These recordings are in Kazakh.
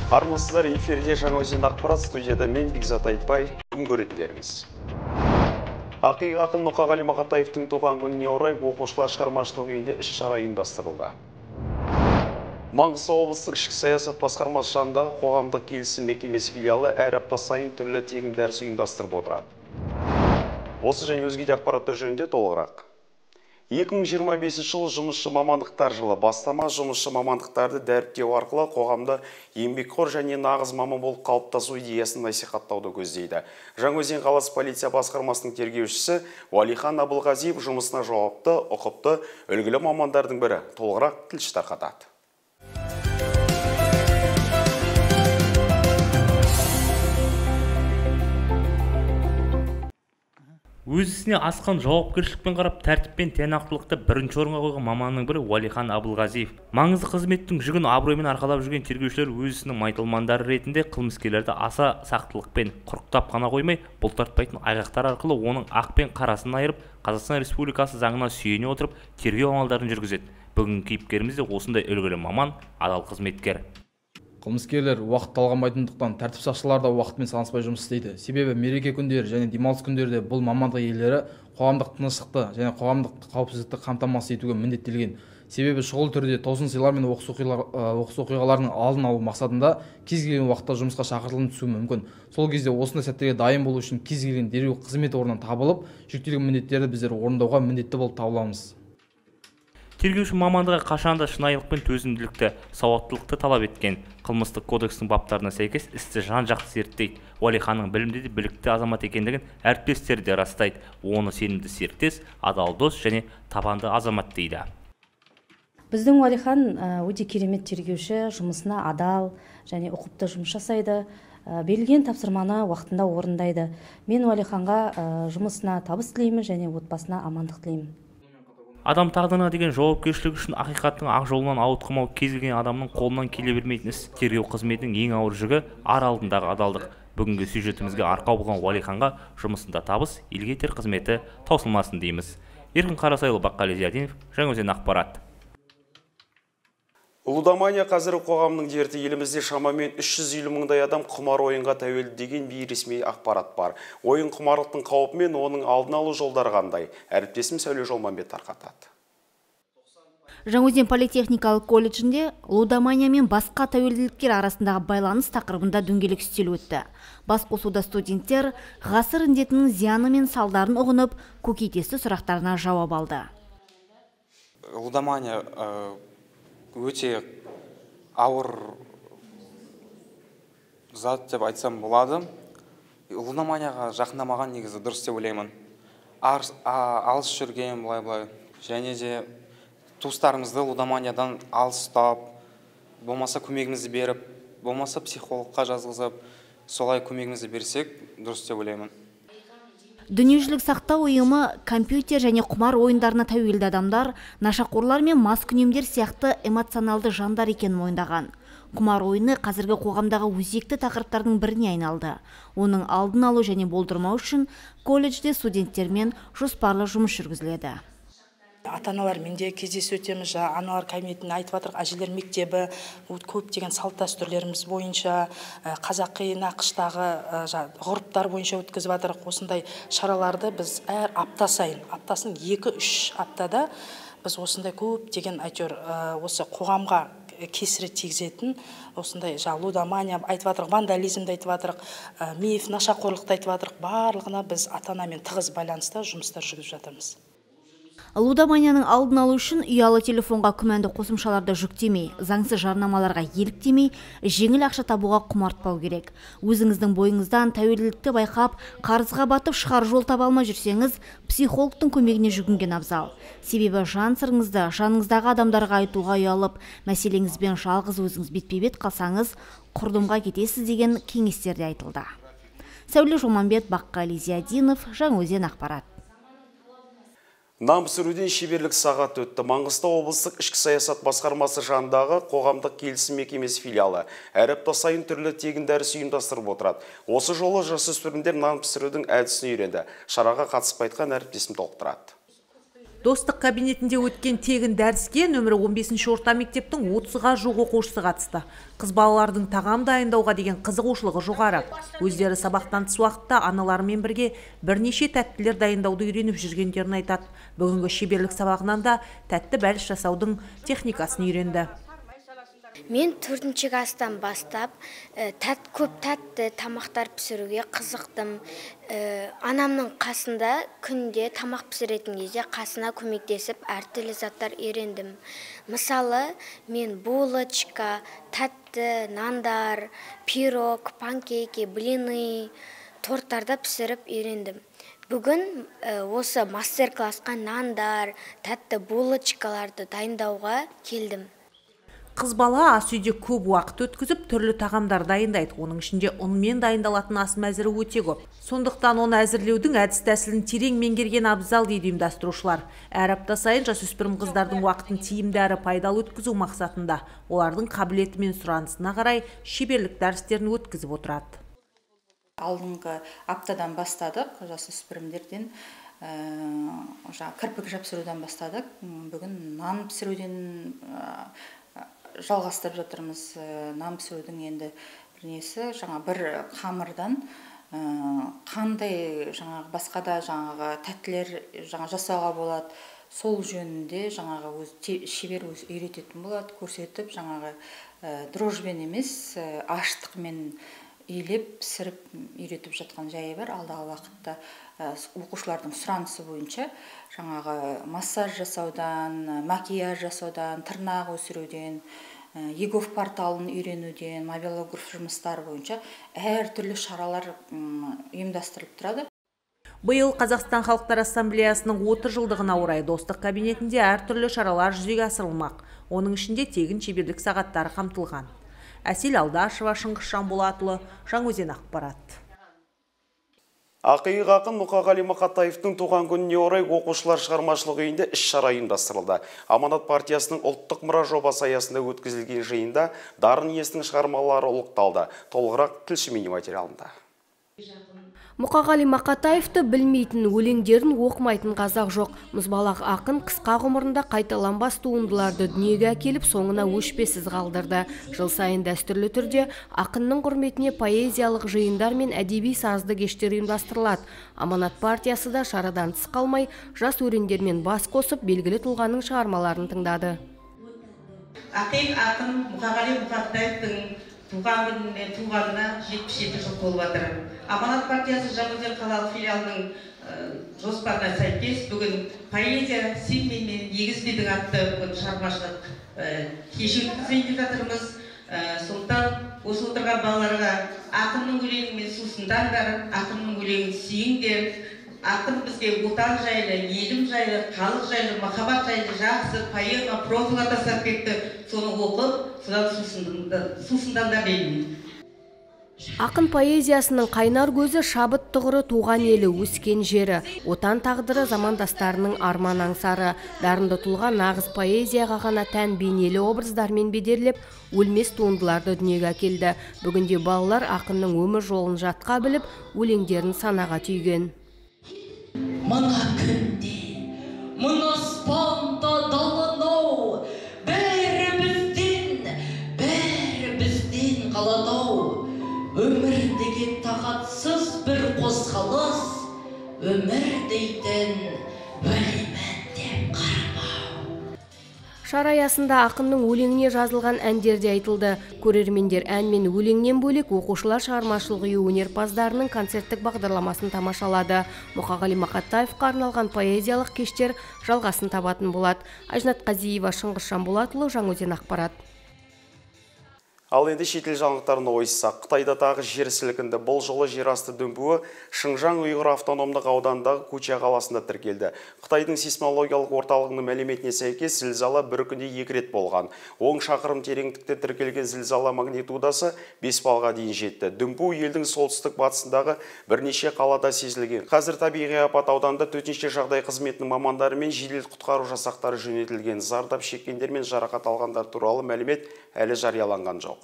Армысыздар, эфирде Жаңаөзен ақпарат, студияда мен Бекзат Айтбай, бүгін көретіндеріңіз. Ақиық ақын Мұқағали Мақатаевтың туған күніне орай оқушылар шығармашылық үйінде іс-шара ұйымдастырылды. Маңғыстау облыстық ішкі саясат басқармасы жанындағы қоғамдық келісім мекемесі филиалы әр апта сайын түрлі тегін дәріс ұйымдастырып отырады. Осы және өзге де ақпараттар жөнінде толығырақ. 2025 жыл жұмысшы мамандықтар жылы. Бастама жұмысшы мамандықтарды дәріптеу арқылы қоғамда еңбекқор және нағыз маман болып қалыптасу идеясын насихаттауды көздейді. Жаңаөзен қаласы полиция басқармасының тергеушісі Уәлихан Абылғазиев жұмысына жауапты, ұқыпты, үлгілі мамандардың бірі. Толығырақ тілші тарқатады. Өз ісіне асқан жауапкершілікпен қарап, тәртіп пен тиянақтылықты бірінші орынға қойған маманның бірі Уәлихан Абылғазиев. Маңызды қызметтің жүгін абыроймен арқалап жүрген тергеушілер өз ісінің майталмандары ретінде қылмыскерлерді аса сақтылықпен құрықтап қана қоймай, бұлтартпайтын айғақтар арқылы оның ақ пен қарасын айырып, Қазақстан Республикасы заңына сүйене отырып, тергеу амалдарын жүргізеді. Бүгінгі кейіпкеріміз де осындай үлгілі маман, адал қызметкер. Қылмыскерлер уақыт талғамайтындықтан тәртіп сақшылары да уақытымен санаспай жұмыс істейді. Себебі мереке күндері және демалыс күндерде бұл мамандық иелері қоғамдық тыныштықты және қоғамдық қауіпсіздікті қамтамасыз етуге міндеттелген. Себебі шұғыл түрде тосын сыйлар мен оқыс оқиғалардың алдын алу мақсатында кез келген уақытта жұмысқа шақыртылым түсуі мүмкін. Сол кезде осындай сәттерге дайын болу үшін кез келген дереу қызмет орнынан табылып, жүктелген міндеттерді біздер орындауға міндетті болып табыламыз. Тергеуші мамандығы қашанда шынайылық пен төзімділікті, сауаттылықты талап еткен. Қылмыстық кодекстің баптарына сәйкес істі жан-жақты зерттейді. Уәлиханның білімді де білікті азамат екендігін әріптестері де растайды. Оны сенімді серіктес, адал дос және табанды азамат дейді. Біздің Уәлихан өте керемет тергеуші, жұмысына адал және ұқыпты жұмыс жасайды. Берілген тапсырманы уақытында орындайды. Мен Уәлиханға жұмысына табыс тілеймін және отбасына амандық тілеймін. Адам тағдырына деген жауапкершілік үшін ақиқаттың ақ жолынан ауытқымау кез келген адамның қолынан келе бермейтін іс. Тергеу қызметінің ең ауыр жүгі ар алдындағы адалдық. Бүгінгі сюжетімізге арқау болған Уәлиханға жұмысында табыс, елге етер қызметі таусылмасын дейміз. Еркін Қарасайұлы, Баққали Зиядинов, Жаңаөзен ақпарат. Лудомания қазіргі қоғамның дерті. Елімізде шамамен 350 мыңдай адам құмар ойынға тәуелді деген бейресми ақпарат бар. Ойын құмарлықтың қаупі мен оның алдын алу жолдары қандай? Әріптесім Сәуле Жолманбет тарқатады. Жаңаөзен политехникалық колледжінде лудомания мен басқа тәуелділіктер арасындағы байланыс тақырыбында дөңгелек үстел өтті. Басқосуда студенттер ғасыр індетінің зияны мен салдарын ұғынып, көкейтесті сұрақтарына жауап алды. Лудомания өте ауыр зат деп айтсам болады. Лудоманияға жақындамаған негізі дұрыс деп ойлаймын. Алыс жүрген былай-былай. Және де туыстарымызды лудоманиядан алыс ұстап, болмаса көмегімізді беріп, болмаса психологқа жазғызып, солай көмегімізді берсек дұрыс деп ойлаймын. Дүниежүзілік сақтау ұйымы компьютер және құмар ойындарына тәуелді адамдар, нашақорлар мен маскүнемдер сияқты эмоционалды жандар екенін мойындаған. Құмар ойыны қазіргі қоғамдағы өзекті тақырыптардың біріне айналды. Оның алдын алу және болдырмау үшін колледжде студенттермен жоспарлы жұмыс жүргізіледі. Ата-аналармен де кездесу өтеміз, аналар кабинетіне айтып жатырық, әжелер мектебі, көптеген салт дәстүрлеріміз бойынша, қазақи нақыштағы ғұрыптар бойынша өткізіп жатырық. Осындай шараларды біз әр апта сайын, аптасының 2-3 аптада біз осындай көптеген әйтеуір осы қоғамға кесірі тигізетін осындай лудомания айтып жатырық, вандализмді айтып жатырық, миф, нашақорлықты айтып жатырық, барлығына біз ата-анамен тығыз байланыста жұмыстар жүргізіп жатырмыз. Лудоманияның алдын алу үшін ұялы телефонға күмәнді қосымшаларды жүктемей, заңсыз жарнамаларға еліктемей, жеңіл ақша табуға құмартпау керек. Өзіңіздің бойыңыздан тәуелділікті байқап, қарызға батып шығар жол таба алмай жүрсеңіз, психологтың көмегіне жүгінген абзал. Себебі жан сырыңызды жаныңыздағы адамдарға айтуға ұялып, мәселеңізбен жалғыз өзіңіз бетпе-бет қалсаңыз, құрдымға кетесіз деген кеңестер де айтылды. Сәуле Жолманбет, Баққали Зиядинов, Жаңаөзен ақпарат. Нан пісіруден шеберлік сағат өтті. Маңғыстау облыстық ішкі саясат басқармасы жанындағы қоғамдық келісім мекемесі филиалы әр апта сайын түрлі тегін дәріс ұйымдастырып отырады. Осы жолы жасөспірімдер нан пісірудің әдісін үйренді. Шараға қатысып қайтқан әріптесім толықтырады. Достық кабинетінде өткен тегін дәріске нөмірі 15 орта мектептің 30-ға жуық оқушысы қатысты. Қыз балалардың тағам дайындауға деген қызығушылығы жоғары. Өздері сабақтан тыс уақытта аналарымен бірге бірнеше тәттілер дайындауды үйреніп жүргендерін айтады. Бүгінгі шеберлік сабағынан да тәтті бәліш жасаудың техникасын үйренді. Мен 4-ші класстан бастап көп тәтті тамақтар пісіруге қызықтым. Анамның қасында күнде тамақ пісіретін кезде қасына көмектесіп әртүрлі заттар үйрендім. Мысалы, мен булочка, тәтті нандар, пирог, панкейки, блины, торттарды пісіріп үйрендім. Бүгін осы мастер-классқа нандар, тәтті булочкаларды дайындауға келдім. Қыз бала ас үйде көп уақыт өткізіп, түрлі тағамдар дайындайды. Оның ішінде ұнмен дайындалатын ас мәзірі өте көп. Сондықтан оны әзірлеудің әдіс-тәсілін терең меңгерген абзал дейді ұйымдастырушылар. Әр апта сайын жасөспірім қыздардың уақытын тиімді әрі пайдалы өткізу мақсатында олардың қабілеті мен сұранысына қарай шеберлік дәрістерін өткізіп отырады. Алдыңғы аптадан бастадық, жасөспірімдерден кірпік жапсырудан бастадық. Бүгін нан пісіруден жалғастырып жатырмыз. Нан пісірудің енді бір несі, жаңа бір қамырдан қандай жаңағы басқа да жаңағы тәттілер жаңа жасауға болады, сол жөнінде жаңағы өз шебер өз үйрететін болады, көрсетіп жаңағы дрожжбен емес, аштықмен илеп пісіріп үйретіп жатқан жайы бар. Алдағы уақытта оқушылардың сұранысы бойынша жаңағы массаж жасаудан, макияж жасаудан, тырнақ өсіруден, егов порталын үйренуден, мобилограф жұмыстары бойынша әртүрлі шаралар ұйымдастырылып тұрады. Биыл Қазақстан Халықтар Ассамблеясының 30 жылдығына орай достық кабинетінде әртүрлі шаралар жүзеге асырылмақ. Оның ішінде тегін шеберлік сағаттары қамтылған. Әсел Алдашева, Шыңғыс Жанболатұлы, Жаңаөзен ақпарат. Ақиық ақын Мұқағали Мақатаевтың туған күніне орай оқушылар шығармашылық үйінде іс-шара ұйымдастырылды. Аманат партиясының ұлттық мұра жобасы аясында өткізілген жиында дарын иесінің шығармалары ұлықталды. Толығырақ тілші бейнематериалында. Мұқағали Мақатаевты білмейтін, өлеңдерін оқымайтын қазақ жоқ. Мұзбалақ ақын қысқа ғұмырында қайталанбас туындыларды дүниеге әкеліп, соңына өшпесіз қалдырды. Жыл сайын дәстүрлі түрде ақынның құрметіне поэзиялық жиындар мен әдеби сазды кештер ұйымдастырылады. Аманат партиясы да шарадан тыс қалмай, жас өрендермен бас қосып, белгілі тұлғаның шығармаларын тыңдады. Ақиық ақын Мұқағали Мақатаевтың туған күніне туғанына 77 жыл толып жатыр. Аманат партиясы Жаңаөзен қалалық филиалының жоспарына сәйкес бүгін поэзия сен менімен егіз бе едің атты бүгін шығармашылық кеш өткізейін деп жатырмыз. Сондықтан осы отырған балаларға ақынның өлеңімен сусындаңдар, ақынның өлеңін сүйіңдер. Ақын бізге отан жайлы, елім жайлы, халық жайлы, махаббат жайлы жақсы поэма, прозалар тастап кетті. Соны оқып, содан сусындаңдар деймін. Ақын поэзиясының қайнар көзі шабыт тұғыры туған елі, өскен жері, отан тағдыры замандастарының арман аңсары. Дарынды тұлға нағыз поэзияға ғана тән бейнелі образдармен бедерлеп, өлмес туындыларды дүниеге әкелді. Бүгінде балалар ақынның өмір жолын жатқа біліп, өлеңдерін санаға түйген. Мына күнде, мына аспанда даланау, бәрі бізден қалады-ау. Өмір деген тағатсыз бір қозғалыс, өмір дейтін өлемін деп қарамау. Шара аясында ақынның өлеңіне жазылған әндер де айтылды. Көрермендер ән мен өлеңнен бөлек оқушылар шығармашылық үйі өнерпаздарының концерттік бағдарламасын тамашалады. Мұқағали Мақатаевқа арналған поэзиялық кештер жалғасын табатын болады. Айжанат Қазиева, Шыңғыс Жанболатұлы, Жаңаөзен ақпарат. Ал енді шетел жаңалықтарына ойыссақ, Қытайда тағы жер сілкінді. Бұл жолы жер асты дүмпуі Шыңжаң Ұйғыр автономдық ауданындағы Куча қаласында тіркелді. Қытайдың сейсмологиялық орталығының мәліметіне сәйкес зілзала бір күнде 2 рет болған. 10 шақырым тереңдікте тіркелген зілзала магнитудасы 5 балға дейін жетті. Дүмпу елдің солтүстік батысындағы бірнеше қалада сезілген. Қазір табиғи апат ауданында төтенше жағдай қызметінің мамандары мен жедел құтқару жасақтары жөнелтілген. Зардап шеккендер мен жарақат алғандар туралы мәлімет әлі жарияланған жоқ.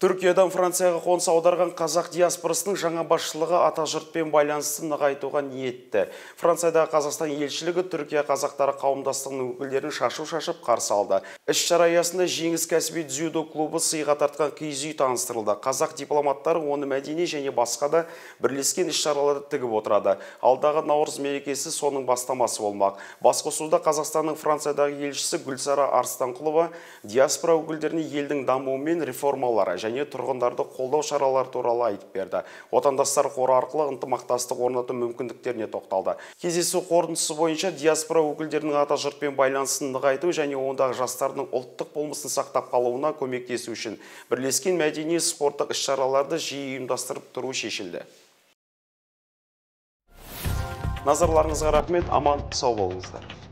Түркиядан Францияға қоныс аударған қазақ диаспорасының жаңа басшылығы атажұртпен байланысты нығайтуға ниетті. Франциядағы Қазақстан елшілігі Түркия қазақтары қауымдастығының өкілдерін шашу шашып қарсы алды. Іс-шара аясында Жеңіс кәсіби дзюдо клубы сыйға тартқан киіз үй таныстырылды. Қазақ дипломаттары оны мәдени және басқа да бірлескен іс-шараларды тігіп отырады. Алдағы Наурыз мерекесі соның бастамасы болмақ. Басқосуда Қазақстанның Франциядағы елшісі Гүлсара Арыстанқұлова диаспора өкілдеріне елдің дамуы мен реформалары және тұрғындарды қолдау шаралары туралы айтып берді. Отандастар қоры арқылы ынтымақтастық орнату мүмкіндіктеріне тоқталды. Кездесу қорытындысы бойынша диаспора өкілдерінің атажұртпен байланысын нығайту және ондағы жастардың ұлттық болмысын сақтап қалуына көмектесу үшін бірлескен мәдени спорттық іс-шараларды жиі ұйымдастырып тұру шешілді. Назарларыңызға рахмет, аман сау болыңыздар.